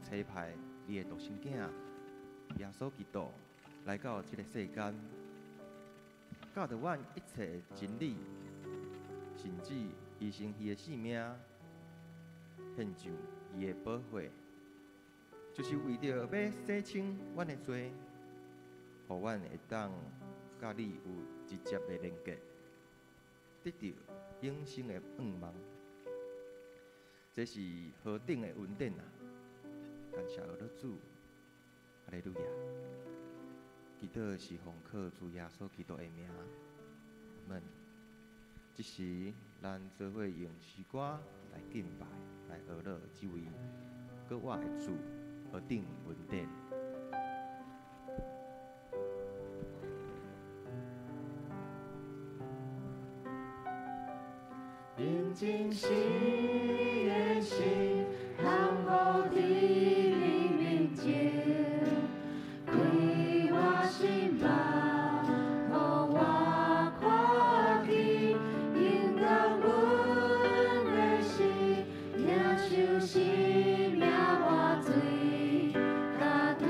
差派你的獨生囝耶穌基督來到這个世間，教導阮一切的真理，甚至犧牲伊的性命，獻上伊的寶血，就是為著欲洗清阮的罪，予阮會當佮你有直接的連結，得著永生的盼望。這是何等的恩典啊！感謝阿主，哈利路亞！祈禱是奉靠主耶穌基督的名，阿們。這時，咱做伙用詩歌來敬拜，來學樂這位閣活的主何等恩典。寧靜時的心，降服佇你面前，開我心目，予我看見，應當阮的心，領受生命活水，佮對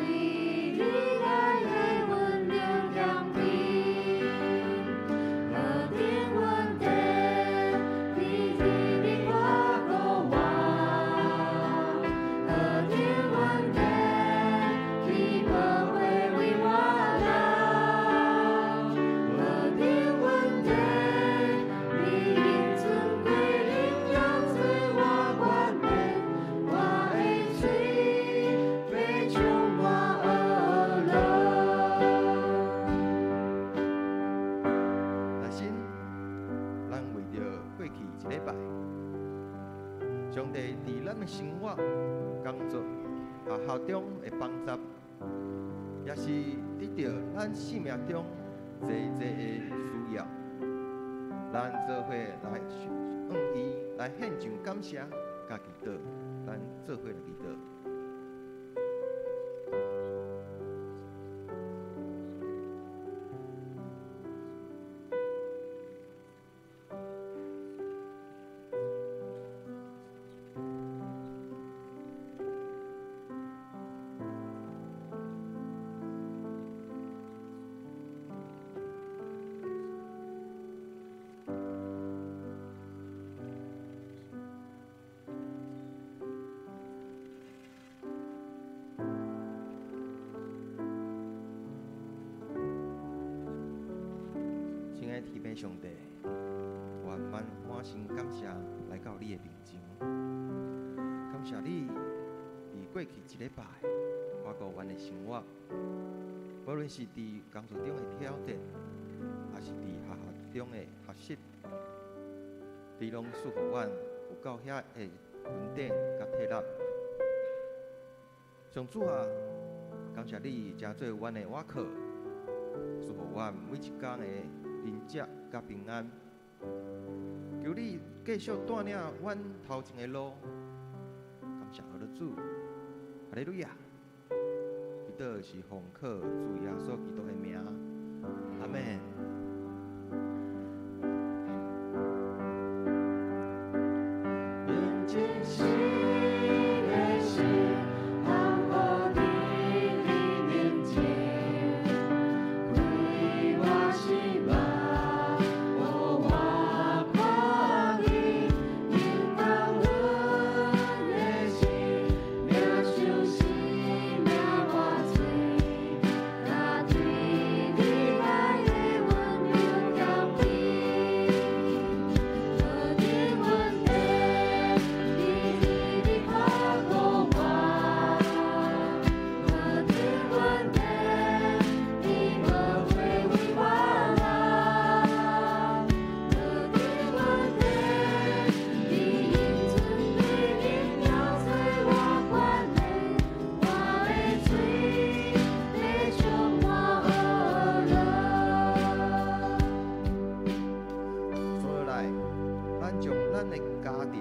你來的溫柔謙卑，何等恩典，你伫你看顧我，何等恩典，你寶血為我流，何等恩典，你用尊貴榮耀做我冠冕，我的喙欲充滿呵樂。來先，咱為著過去一禮拜，上帝佇咱的生活、工作、學校中的幫助，也是得著咱生命中濟濟的需要，咱做伙來向伊來獻上感謝佮祈禱，咱做伙來祈禱。親愛的天父上帝，我滿滿心感謝來到你的面前，感謝你佇過去一禮拜看顧阮的生活，無論是佇工作中的挑戰，抑是佇學校中的學習，你攏賜予阮有夠遐的恩典佮體力。上主啊，感謝你成做阮的倚靠，賜予阮每一工的寧靜佮平安。求你繼續帶領阮頭前的路，感謝阿主，哈利路亞！祈禱是奉靠主耶穌基督的名，阿們。寧靜時的心，降服佇你面前，開我心目，予我看見，應當阮的心，領受生命活水，佮對你來的溫柔謙卑，何等恩典，你佇你看顧我，何等恩典，你寶血為我流，何等恩典，你用尊貴榮耀做我冠冕，我的喙欲充滿呵樂。所以來，咱將咱的家庭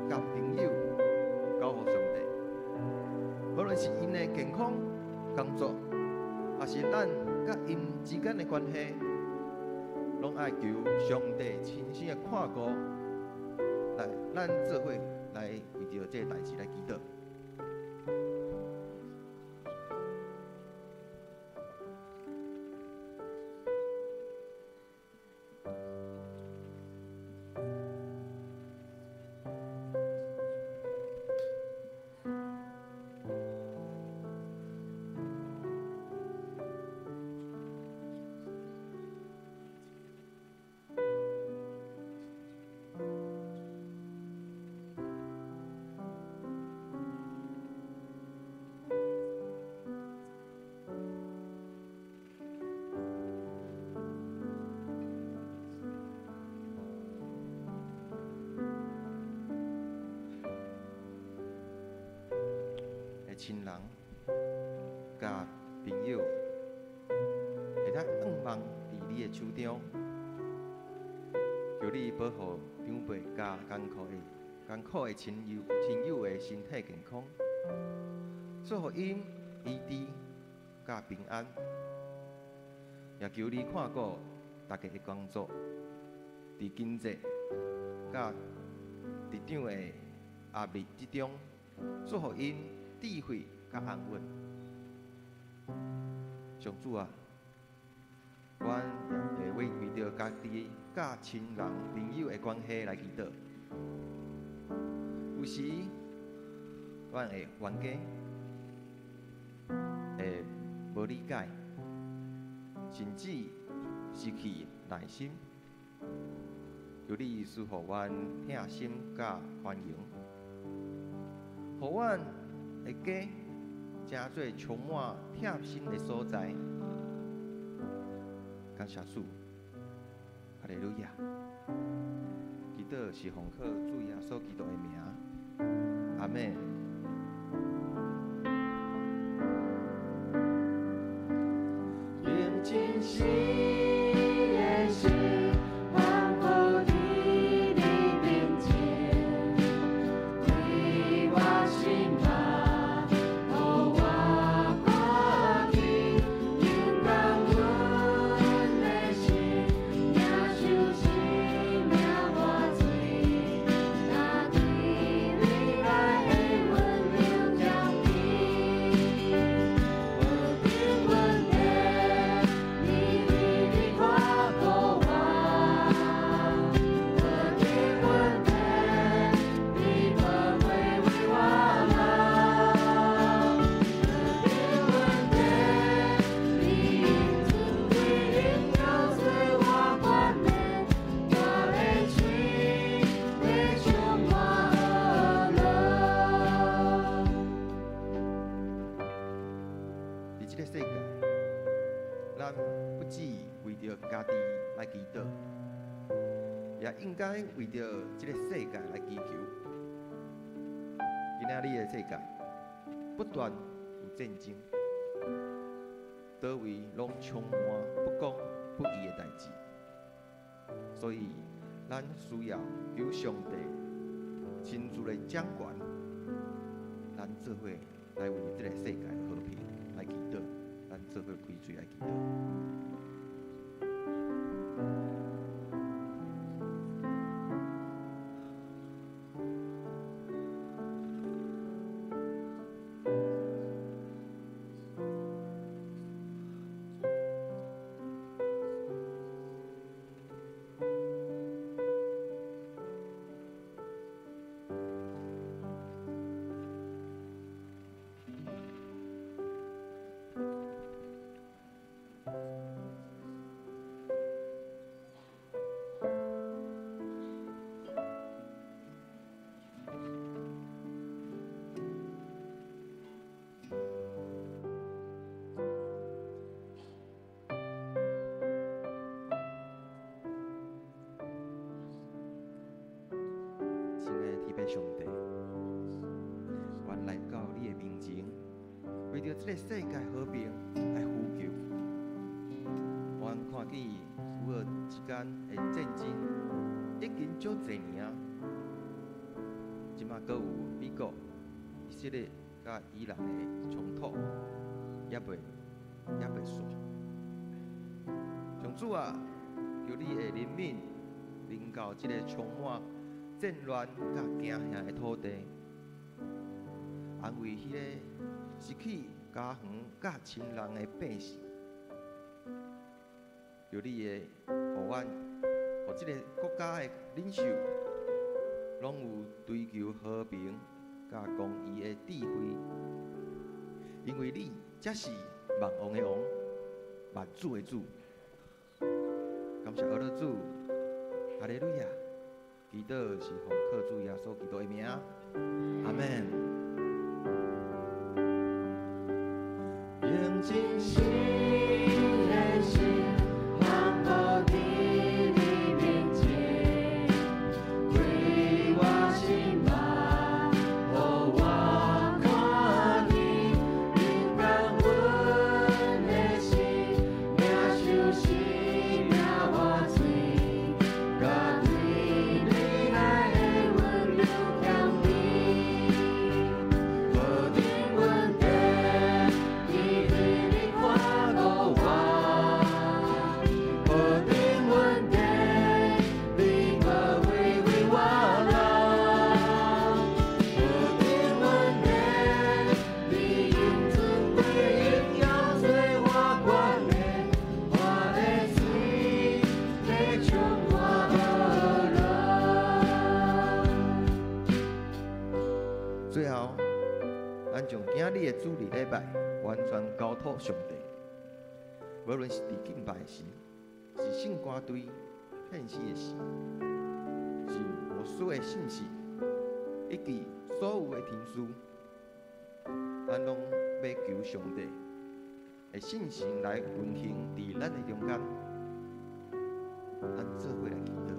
佮朋友交予上帝，無論是𪜶的健康、工作，抑是咱佮𪜶之間的關係，攏愛求上帝親身的看顧。來，咱做伙來為著這个代誌來祈禱。親人、佮朋友，會當仰望佇你的手中，求你保護長輩佮艱苦的親友的身體健康，賜予𪜶醫治佮平安，也求你看顧大家的工作，佇經濟佮職場的壓力之中，賜予𪜶智慧佮安穩。上主啊，阮也會為著家己佮親人朋友的關係來祈禱。有時，阮會冤家，會無理解，甚至失去耐心。求你賜予阮疼心佮寬容，予阮的家成做充滿疼心的所在。感謝主，哈利路亞！祈禱是奉靠主耶穌基督的名，阿們。用真實的心，降服佇你面前，開我心目，予我看見，勇敢阮的心，領受生命活水，若對你來的溫柔將至，無定問題，你你看顧我，無定問題，你無會為我老，無定問題，你用尊貴榮耀做我冠冕，我的喙會充滿樂。佇這个世界，咱不只為著家己來祈禱，也應該為著這个世界來祈求。今仔日的世界不斷有戰爭，佗位攏充滿不公不義的代誌，所以咱需要求上帝親自來掌權，咱做伙來為這个世界的和平來祈禱，咱做伙開喙來祈禱。親愛的天父上帝，阮來到你的面前，為著這个世界和平來呼求。阮看見烏俄之間的戰爭已經足濟年啊，這馬閣有美國、以色列佮伊朗的衝突，猶未煞。上主啊，求你的憐憫臨到這个充滿戰亂佮驚嚇的土地，安慰彼个失去家園佮親人的百姓。求你會予阮，予這个國家的領袖，攏有追求和平佮公義的智慧，因為你才是萬王的王，萬主的主。感謝阿樂主，哈利路亞！祈禱是奉靠主耶穌基督的名，阿們。用真實的心，降服佇你面前，開我心目，予我看見，咱將今日的主日禮拜完全交託上帝。無論是佇敬拜時，是聖歌隊獻詩的時，是牧師的信息，以及所有的天使，咱攏欲求上帝的聖神來運行佇咱的中間，咱做伙來祈禱。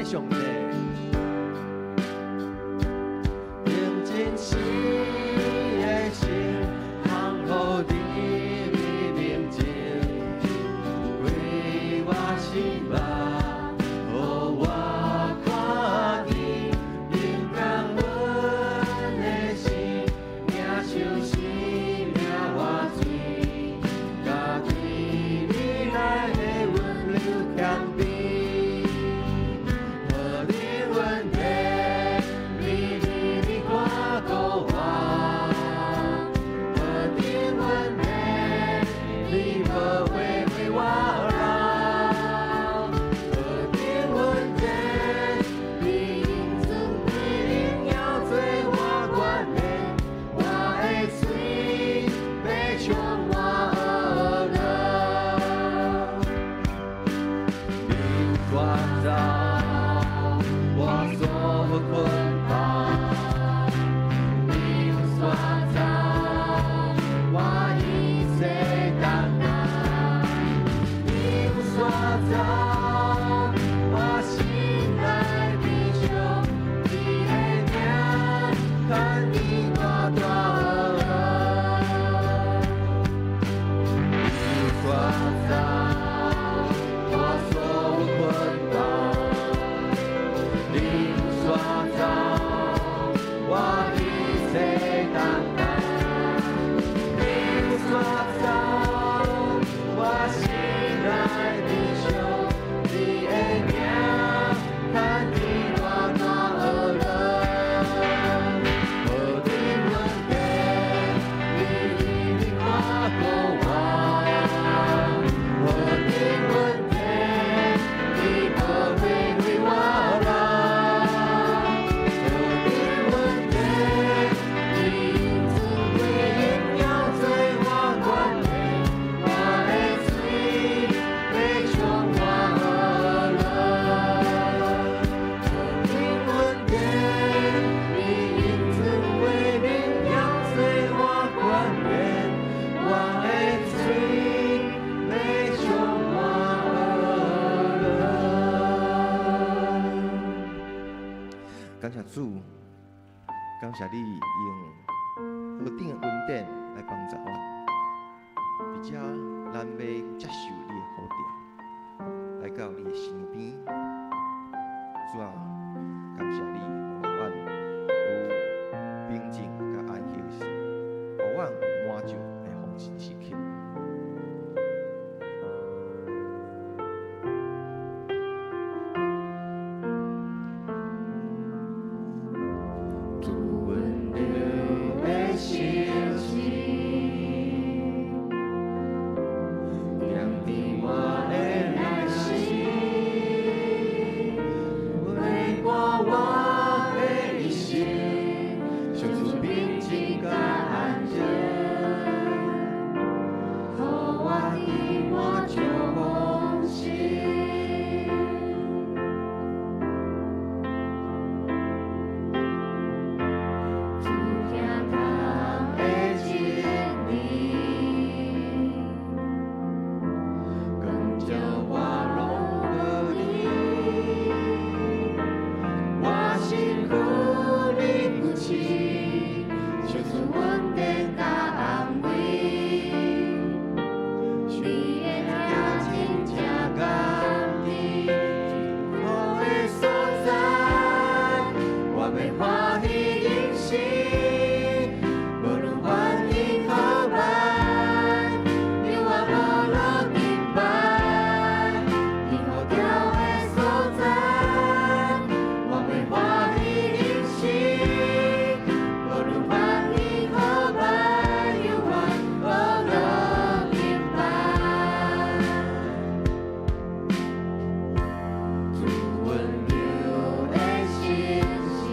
上帝，用真實的心，降服佇你面前，開我心目，予我看見，用感恩的心，領受生命活水，佮對你來的溫柔謙卑。感謝主，感謝你用何等的恩典來幫助阮，佇遮咱欲接受你的呼召，來到你的身邊。主啊，感謝你，予阮信實，踮佇我的內心，陪伴我的一生，賞賜平靜佮安寧，予我佇滿足豐盛。主聽堂的真理，光照我攏無離。我身軀你扶持，賞賜穩定佮安慰。你的疼真正甘甜，祝福的所在，我欲歡喜人生，無論環境好歹，猶原無落敬拜。天好調的所在，我欲歡喜人生，無論環境好歹，猶原無落敬拜。主溫柔的信實，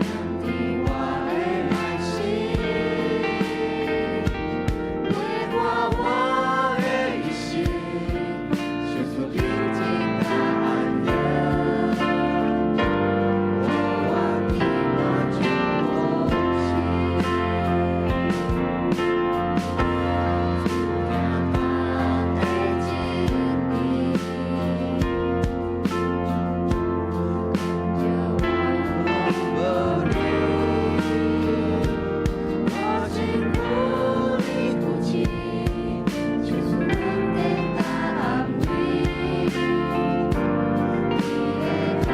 踮佇我的內心，陪伴我的一生，賞賜平靜佮安寧，予我佇滿足豐盛。主聽堂的真理，光照我攏無離。我身軀你扶持，賞賜穩定佮安慰。你的疼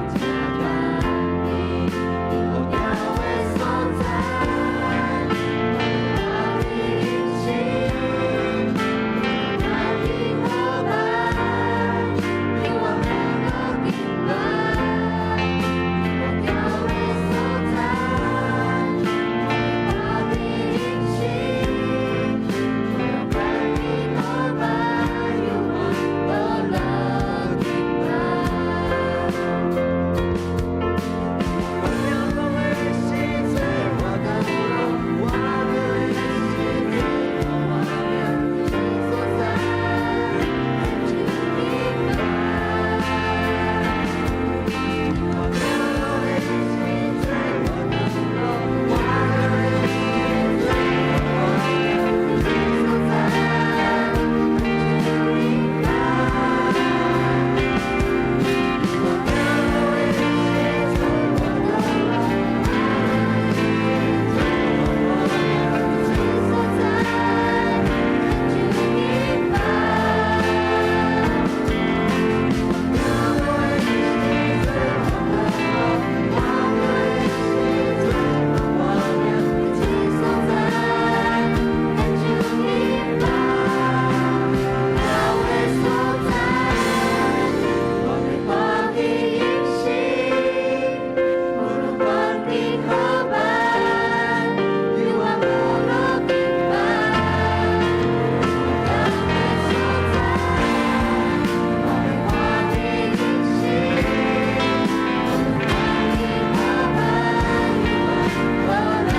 真正甘甜，天好調的所在，我欲歡喜人生，無論環境好歹，猶原無落敬拜。天好調的所在，我欲歡喜人生，無論環境好歹，猶原無落敬拜。我聽講的是做我的我的是做我的所在，就敬拜。我聽講的是做我的我的是做我的所在，就敬拜。我聽講的是做我的所在，就敬拜。我聽講的是做我的是做我的所在，就敬拜。教會所在，我欲歡喜人生，無論環境好歹，猶原無落敬拜。教會所在，我欲歡喜人生，無論環境好歹，猶原無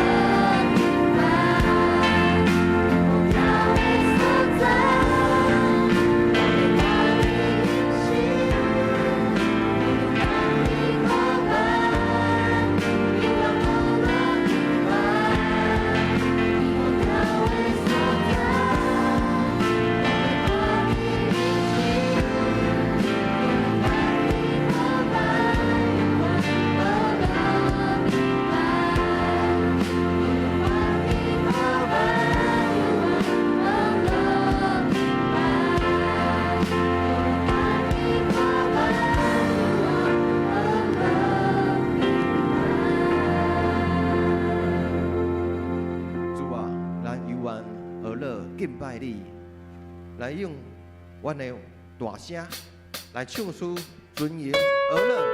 落敬拜。教會所在，我欲歡喜人生，無論環境好歹，猶原無落敬拜。教會所在，我欲歡喜人生，無論環境好歹，猶原無落敬拜。無論環境好歹，猶原無落敬拜。無論環境好歹，猶原無落敬拜。主啊，咱猶原和樂敬拜你，來用阮的大聲來唱出尊榮、和樂。